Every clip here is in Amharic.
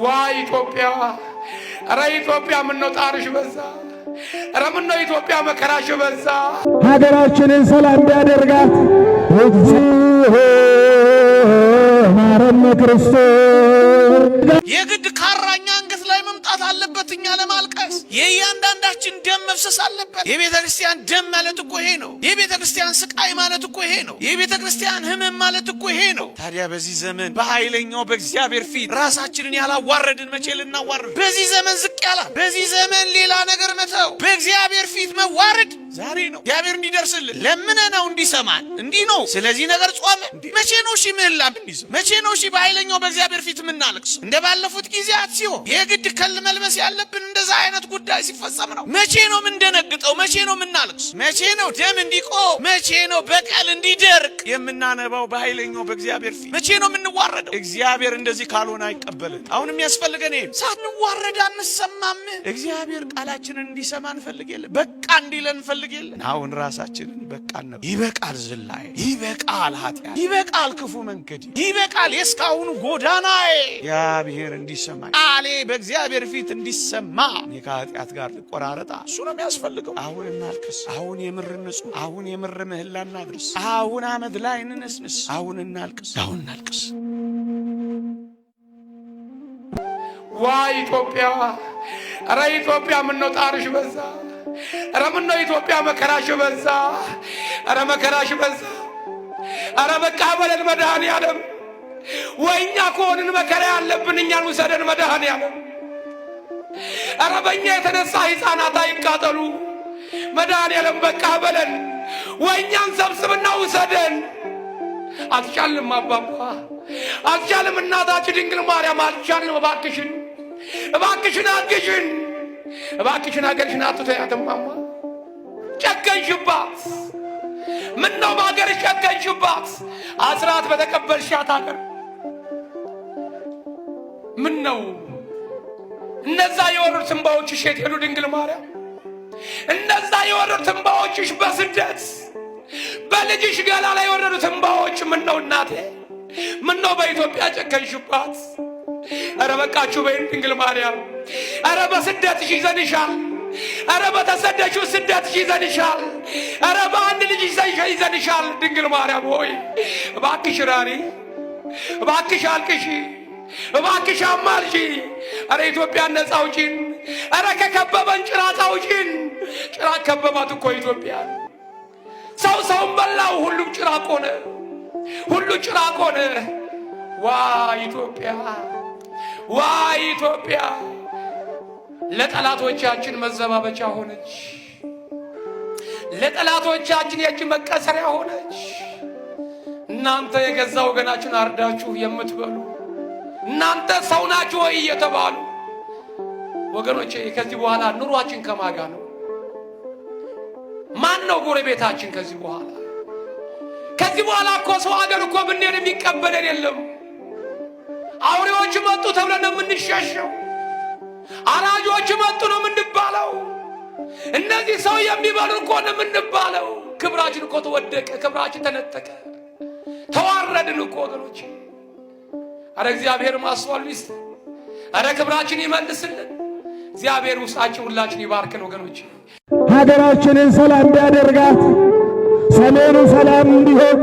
ዋ ኢትዮጵያ! ኧረ ኢትዮጵያ ምነው ጣርሽ በዛ? ኧረ ምነው ኢትዮጵያ መከራሽ በዛ? ሀገራችንን ሰላም ቢያደርጋት። እግዚኦ መሐረነ ክርስቶስ። የግድ ካራኛ አንገት ላይ መምጣት አለበት። እኛ ለማልቀስ የእያንዳንዳችን ደም መፍሰስ አለበት። የቤተ ክርስቲያን ደም ማለት እኮ ይሄ ነው። የቤተ ክርስቲያን ስቃይ ማለት እኮ ይሄ ነው። የቤተ ክርስቲያን ሕመም ማለት እኮ ይሄ ነው። ታዲያ በዚህ ዘመን በኃይለኛው በእግዚአብሔር ፊት ራሳችንን ያላዋረድን መቼ ልናዋርድ? በዚህ ዘመን ዝቅ ያላል። በዚህ ዘመን ሌላ ነገር መተው፣ በእግዚአብሔር ፊት መዋረድ ዛሬ ነው። እግዚአብሔር እንዲደርስልን ለምነ ነው እንዲሰማን እንዲህ ነው። ስለዚህ ነገር ጾመ። መቼ ነው እሺ ምህላ ምንይዘው? መቼ ነው እሺ በኃይለኛው በእግዚአብሔር ፊት የምናለቅሰው? እንደ ባለፉት ጊዜያት ሲሆን የግድ ከል መልበስ ያለብን እንደዛ አይነት ጉዳይ ሲፈጸም ነው። መቼ ነው የምንደነግጠው? መቼ ነው የምናለቅሰው? መቼ ነው ደም እንዲቆም? መቼ ነው በቀል እንዲደርቅ የምናነባው? በኃይለኛው በእግዚአብሔር ፊት መቼ ነው የምንዋረደው? እግዚአብሔር እንደዚህ ካልሆነ አይቀበልን። አሁን የሚያስፈልገን ይሄ ሳንዋረድ አንሰማም። እግዚአብሔር ቃላችንን እንዲሰማ እንፈልግ የለ፣ በቃ እንዲለን እንፈልግ የለ። አሁን ራሳችንን በቃ ነው። ይበቃል ዝላይ፣ ይበቃል ኃጢአት፣ ይበቃል ክፉ መንገድ፣ ይበቃል የእስካሁኑ ጎዳናዬ። እግዚአብሔር እንዲሰማ፣ ቃሌ በእግዚአብሔር ፊት እንዲሰማ እኔ ከኃጢአት ጋር ልቆራረጣ። እሱ ነው የሚያስፈልገው። አሁን እናልቅስ፣ አሁን የምር ንጹህ፣ አሁን የምር ምህላ እናድርስ፣ አሁን አመድ ላይ እንነስንስ፣ አሁን እናልቅስ፣ አሁን እናልቅስ። ዋ ኢትዮጵያ! ኧረ ኢትዮጵያ ምነው ጣርሽ በዛ? ኧረ ምነው ኢትዮጵያ መከራሽ በዛ? ኧረ መከራሽ በዛ። ኧረ በቃ በለን መድኃኔዓለም። ወይ እኛ ከሆንን መከራ ያለብን እኛን ውሰደን መድኃኔዓለም። ኧረ በእኛ የተነሳ ሕፃናት አይቃጠሉ። መድኃኔዓለም በቃ በለን። ወይ እኛን ሰብስብና ውሰደን። አልቻልንም አባባ፣ አልቻልም። እናታችን ድንግል ማርያም አልቻልንም። እባክሽን፣ እባክሽን አግዥን፣ እባክሽን አገርሽን አትተያት እማማ። ጨከንሽባት። ምነው በአገርሽ ጨከንሽባት? አስራት በተቀበልሻት አገር ምን ነው እነዛ የወረዱት እንባዎችሽ የት ሄዱ? ድንግል ማርያም እነዛ የወረዱት እንባዎችሽ በስደት በልጅሽ ገላ ላይ የወረዱት እንባዎች ምን ነው እናቴ፣ ምን ነው በኢትዮጵያ ጨከንሽባት? ኧረ በቃችሁ በይን ድንግል ማርያም። ኧረ በስደትሽ ይዘንሻል። ኧረ በተሰደሽው ስደትሽ ይዘንሻል። ኧረ በአንድ ልጅሽ ይዘንሻል። ድንግል ማርያም ሆይ እባክሽ ራሪ፣ እባክሽ አልቅሺ፣ እባክሽ አማልጂ። ኧረ ኢትዮጵያን ነፃ አውጪን። ኧረ ከከበበን ጭራቅ አውጪን። ጭራቅ ከበባት እኮ ኢትዮጵያን። ሰው ሰውን በላው፣ ሁሉም ጭራቅ ሆነ፣ ሁሉ ጭራቅ ሆነ። ዋ ኢትዮጵያ፣ ዋ ኢትዮጵያ ለጠላቶቻችን መዘባበቻ ሆነች። ለጠላቶቻችን የእጅ መቀሰሪያ ሆነች። እናንተ የገዛ ወገናችሁን አርዳችሁ የምትበሉ እናንተ ሰው ናችሁ ወይ እየተባሉ ወገኖቼ፣ ከዚህ በኋላ ኑሯችን ከማጋ ነው? ማን ነው ጎረቤታችን? ከዚህ በኋላ፣ ከዚህ በኋላ እኮ ሰው አገር እኮ ብንሄድ የሚቀበለን የለም። አውሬዎች መጡ ተብለን ነው የምንሸሸው። አራጆች መጡ ነው የምንባለው። እነዚህ ሰው የሚበሉ እኮ ነው የምንባለው። ክብራችን እኮ ተወደቀ፣ ክብራችን ተነጠቀ፣ ተዋረድን እኮ ወገኖች። አረ እግዚአብሔር ማስተዋል ይስጥ። አረ ክብራችን ይመልስልን። እግዚአብሔር ውስጣችን ሁላችን ይባርክን ወገኖች። ሀገራችንን ሰላም ቢያደርጋት፣ ሰሜኑ ሰላም እንዲሆን፣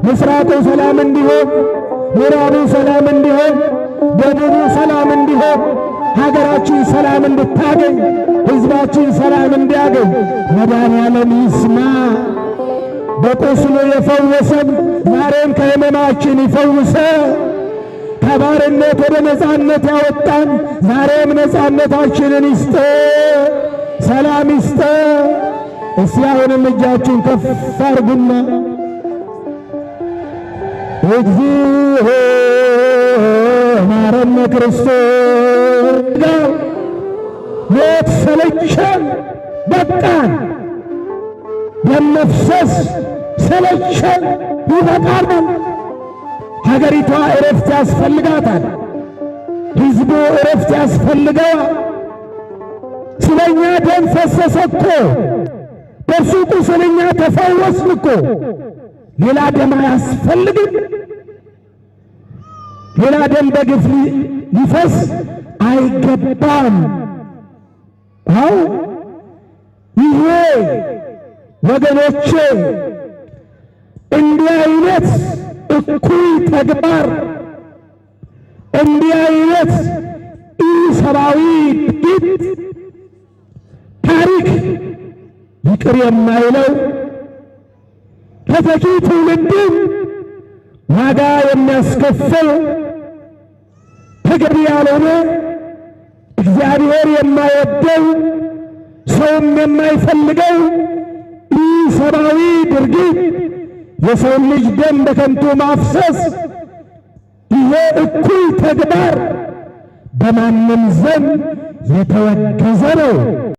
ምስራቁ ሰላም እንዲሆን፣ ምዕራቡ ሰላም እንዲሆን፣ ደቡቡ ሰላም እንዲሆን፣ ሀገራችን ሰላም እንድታገኝ፣ ሕዝባችን ሰላም እንዲያገኝ መድኃኔዓለም ይስማ። በቁስሉ የፈወሰን ዛሬም ከሕመማችን ይፈውሰ። ከባርነት ወደ ነፃነት ያወጣን ዛሬም ነፃነታችንን ይስጠ፣ ሰላም ይስጠ። እስቲ አሁንም እጃችሁን ከፍ አርጉና እግዚኦ መሐረነ ክርስቶስ። ሞት ሰለቸን፣ በቃን። ደም መፍሰስ ሰለቸን፣ ይበቃናል። ሀገሪቷ እረፍት ያስፈልጋታል። ሕዝቡ እረፍት ያስፈልገዋል። ስለኛ ደም ፈሰሰ እኮ፣ በእርሱ ቁስል እኛ ተፈወስን እኮ። ሌላ ደም አያስፈልግም። ሌላ ደም በግፍ ሊፈስ አይገባም። አዎ ይሄ ወገኖቼ እንዲህ አይነት እኩይ ተግባር፣ እንዲህ አይነት ኢሰብአዊ ድርጊት ታሪክ ይቅር የማይለው፣ ተተኪ ትውልድን ዋጋ የሚያስከፍል፣ ተገቢ ያልሆነ፣ እግዚአብሔር የማይወደው፣ ሰውም የማይፈልገው ኢሰብአዊ ድርጊት፣ የሰውን ልጅ ደም በከንቱ ማፍሰስ፣ ይሄ እኩይ ተግባር በማንም ዘንድ የተወገዘ ነው።